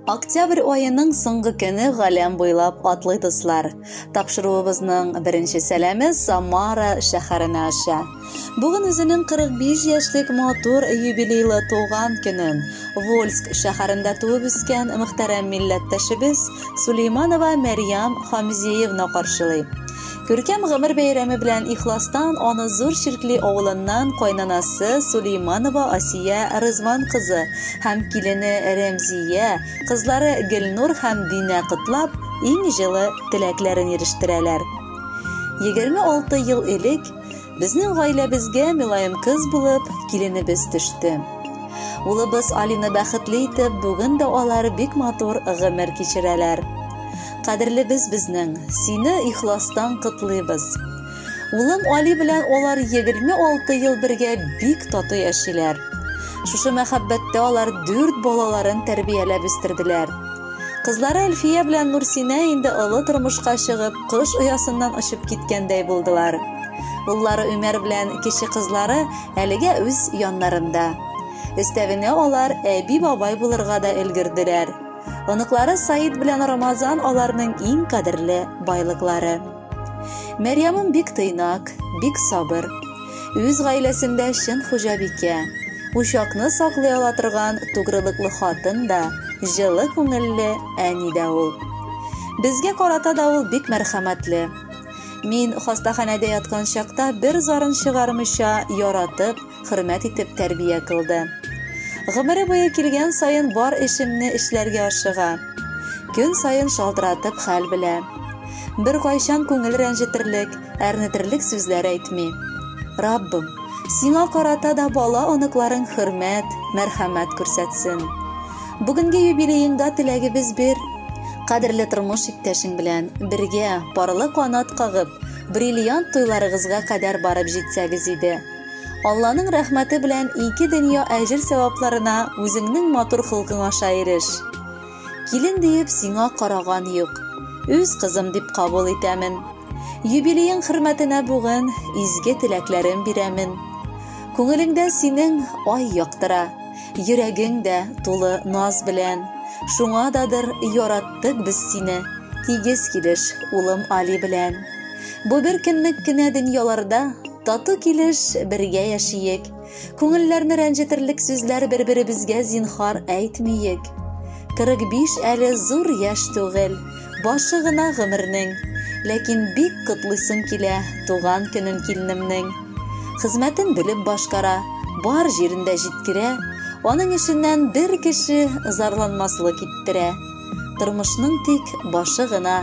Октябрь аеның соңгы көне галәм буйлап атлый, дуслар. Тапшыруыбызның беренче сәламе Самара шәһәренә аша. Бүген үзенең 45 яшьлек матур юбилейлы туган көнен Вольск шәһәрендә туып үскән мөхтәрәм милләттәшебез Сулейманова Мәрьям Хамзиевна каршылый. Күркәм гомер бәйрәме белән ихластан аны Зур Чиркли авылыннан кайнанасы Сулейманова Асия Рызван кызы һәм килене Рәмзия, кызлары Гөлнур һәм Динә котлап, иң җылы теләкләрен ирештерәләр. 26 ел элек безнең гаиләбезгә мөлаем кыз булып киленебез төште. Улыбыз Алина бәхетле итеп, бүген дә алар бик матур гомер кичерәләр. Кадерлебез безнең, сине ихластан котлыйбыз. Улым Али белән алар 26 ел бергә бик тату яшиләр. Шушы мәхәббәттә алар дүрт балаларын тәрбияләп үстерделәр. Кызлары Әлфия белән Нурсинә инде олы тормышка чыгып, кош оясыннан очып киткәндәй булдылар. Уллары Өмәр белән кече кызлары әлегә үз яннарында. Өстәвенә алар әби-бабай булырга да өлгерделәр. Оныклары Саид белән Рамазан аларның иң кадерле байлыклары. Мәрьямым бик тыйнак, бик сабыр. Үз гаиләсендә чын хуҗабикә. Учакны саклый ала торган тугрылыклы хатын да, җылы күңелле әни дә ул. Безгә карата да ул бик мәрхәмәтле. Мин хастаханәдә яткан чакта бер зарын чыгармыйча яратып, хөрмәт итеп тәрбия кылды. Гомере буе килгән саен бар эшемне эшләргә ашыга. Көн саен шалтыратып хәл белә. Бер кайчан күңел рәнҗетерлек, әрнетерлек сүзләр әйтми. Раббым, сиңа карата да бала оныкларың хөрмәт, мәрхәмәт күрсәтсен. Бүгенге юбилееңда теләгебез бер. Кадерле тормыш иптәшең белән бергә парлы канат кагып, бриллиант туйларыгызга кадәр барып җитсәгез иде. Алланың рәхмәте белән ике дөнья әҗер-сәвапларына үзеңнең матур холкың аша иреш. Килен диеп сиңа караган юк. Үз кызым дип кабул итәмен. Юбилеең хөрмәтенә бүген изге теләкләрем бирәмен. Күңелеңдә синең ай яктыра, йөрәгең дә тулы наз белән. Шуңа дадыр яраттык без сине, тигез килеш улым Али белән. Бу бер көнлек кенә дөньяларда тату килеш бергә яшиек. Күңелләрне рәнҗетерлек сүзләр бер-беребезгә зинхар әйтмиек. 45 әле зур яшь түгел, башы гына гомернең. Ләкин бик котлыйсым килә туган көнен киленемнең. Хезмәтен белеп башкара, бар җирендә җиткерә, аның эшеннән бер кеше зарланмаслык иттерә. Тормышның тик башы гына,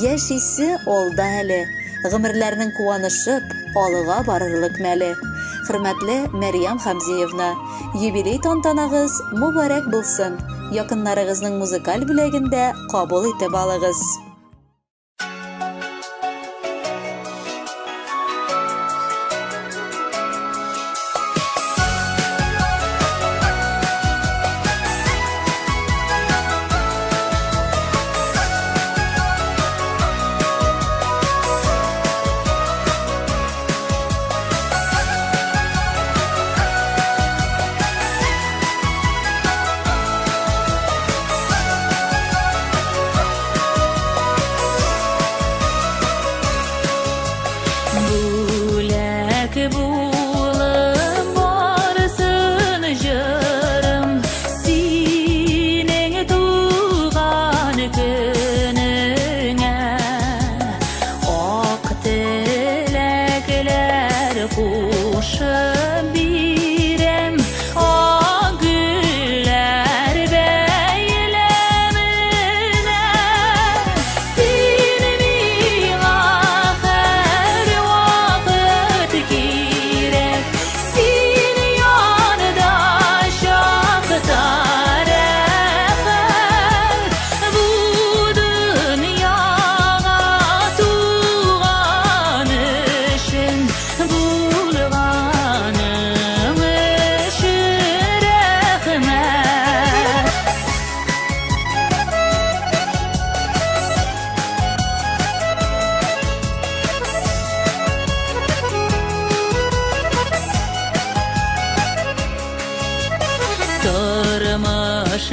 яшисе алда әле. Гомерләрнең куанышып, алга барырлык мәле. Хөрмәтле Мәрьям Хамзиевна, юбилей тантанагыз мөбарәк булсын. Якыннарыгызның музыкаль бүләген дә кабул итеп алыгыз. Бүләк булып барсын җырым синең туган көнеңә. Ак теләкләр кушып бирәм, ак гөлләр бәйләменә. Син миңа һәрвакыт кирәк, син янда чакта рәхәт. Бу дөньяга туган өчен, булганың өчен рәхмәт. Тормыш